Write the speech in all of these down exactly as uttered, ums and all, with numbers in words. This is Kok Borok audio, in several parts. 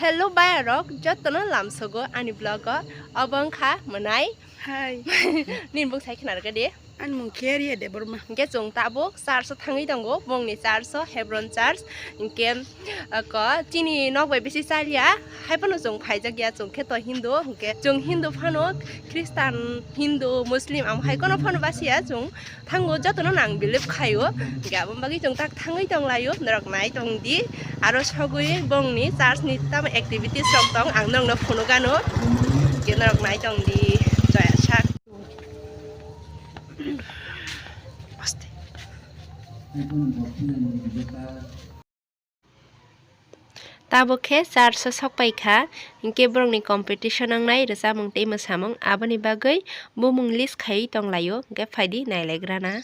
Hello bayarok, jotono lamsogo ani vlog o. Obo wngkha Mwnai. Hi. Nini bung sai khna rwkha de. Ani mung khe Riya Debbarma. Hingke chwng tabuk church o thangwi tongo, bongni church o, Hebron Church. Hingke, ako, chini nok bai bisi chaliya, hai phano chwng phaijak ya, chwng khe to Hindu, hingke chwng Hindu phano Khristan, Hindu, Muslim, amo hai kono phano basiya chwng. Thango jotono nang believe khaio, hingke aboni bagwi chwng tak thangwi tonglaio, norok nai tong di, aro sogwi bongni church ni tamo activities rok tong, ang norokno phunukgano, hingke norok nai tong di, joya sak. Tabuk khe church o sok pai kha, hinkhe borokni competition wngnai rwchapmung tei mwsamung, aboni bagwi bumung list khaiwi tonglaio, hinkhe phaidi nailaigrana.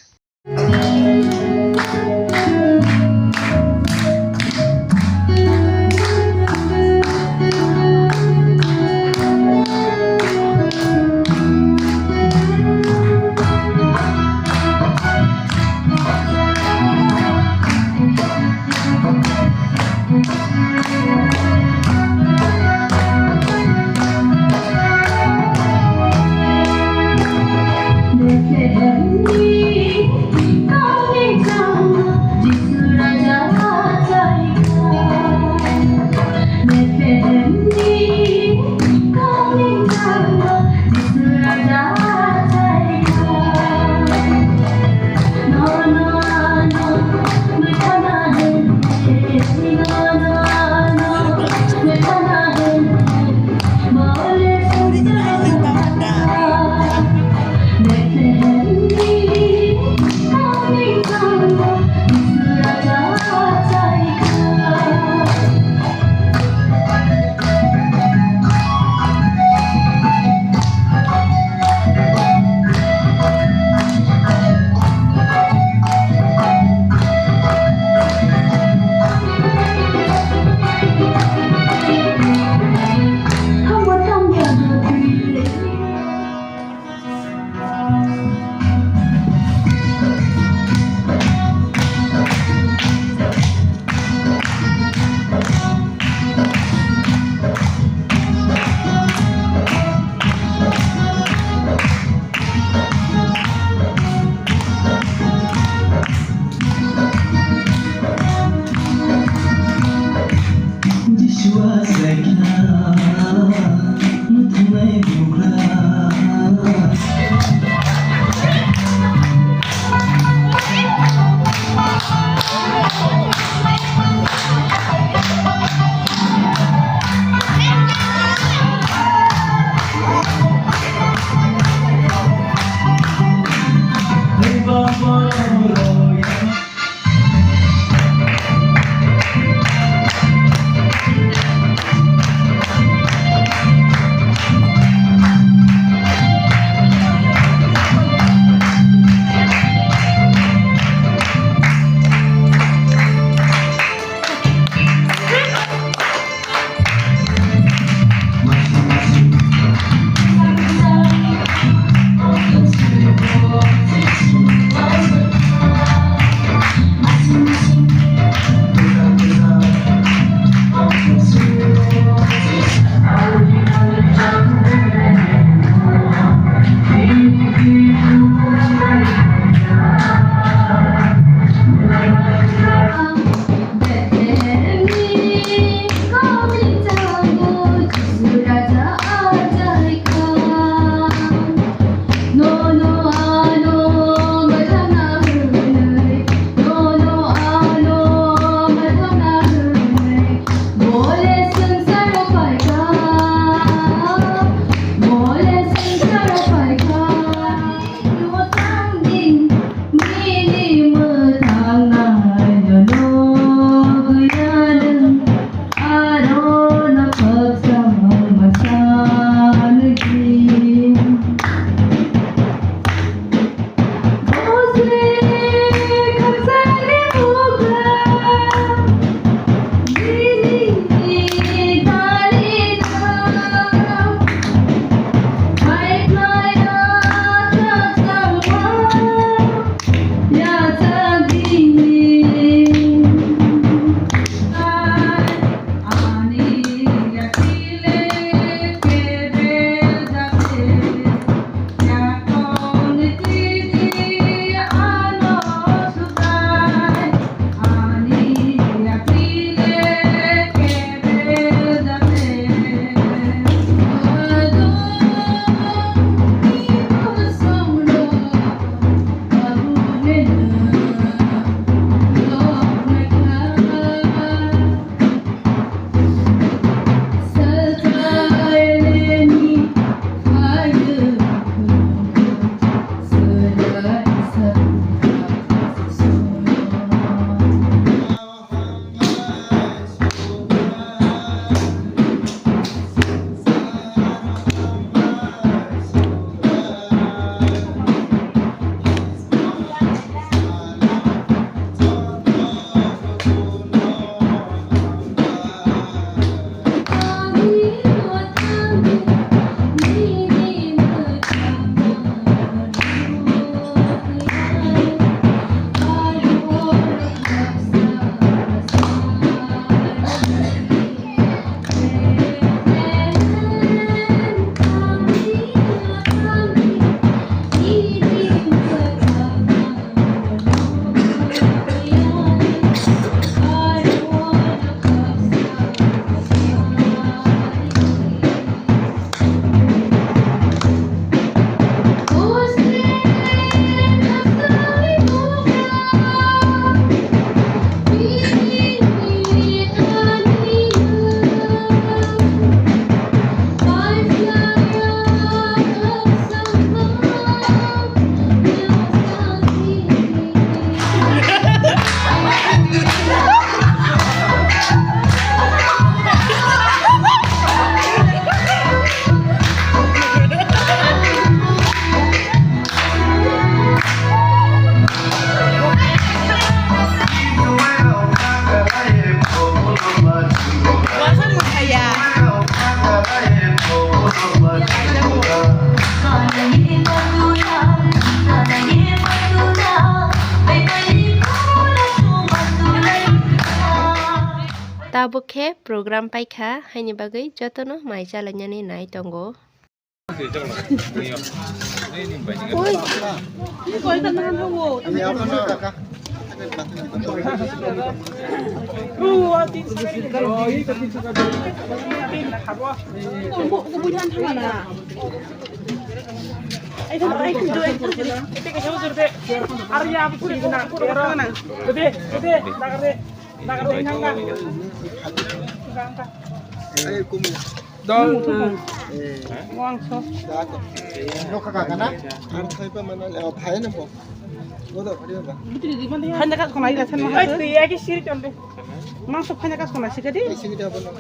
Obo khe program paikha, haini bagwi jotono mai chalainani nai tongo.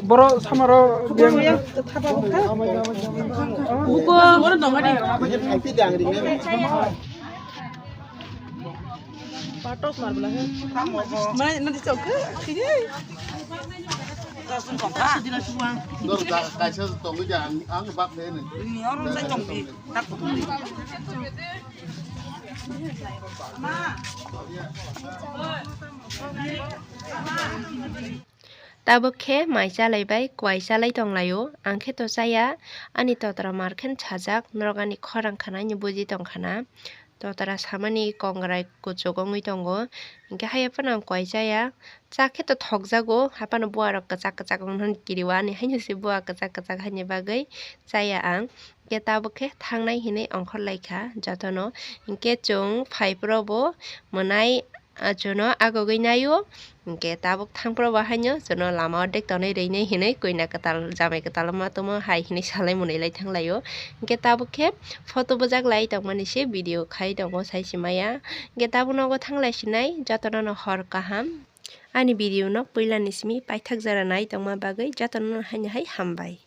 Borok samaro Tabuk khe mai chalai bai kwai chalai tonglaio, ang khe to chaya, ani totra mar khe sajak, norok ani khorang khana hwnwi buji tongkhana. Totra samani kongrai kuchuk wngwi tongo, hinkhe haiya phano ang kwai chaya, cha khe to thokjago, haphano buarok kwchak kwchak wngmani kiriwo, ani haino se bua kwchak kwchak haini bagwi chaya ang. Hinkhe tabuk khe thangnai hinwi ongkhor laikha jotono, hinkhe chwng phai phuru bo mwnai, ah, chwngno agogwi naio, hinkhe tabuk thangphuru bo haino chwngno lama ordek tonwi rwinai hinwi koina kwtal jamai kwtal ma tongmo hai hinwi salai mwnwi lai thanglaio. Hinkhe tabuk khe photo bwjak lai tongmani se video khai tongo sai se maya. Hinkhe tabuk nogo thanglai sinai jotono no hor kaham. Ani video no puila ni simi paithak jora nai tongma bagwi jotono no haino hai hambai.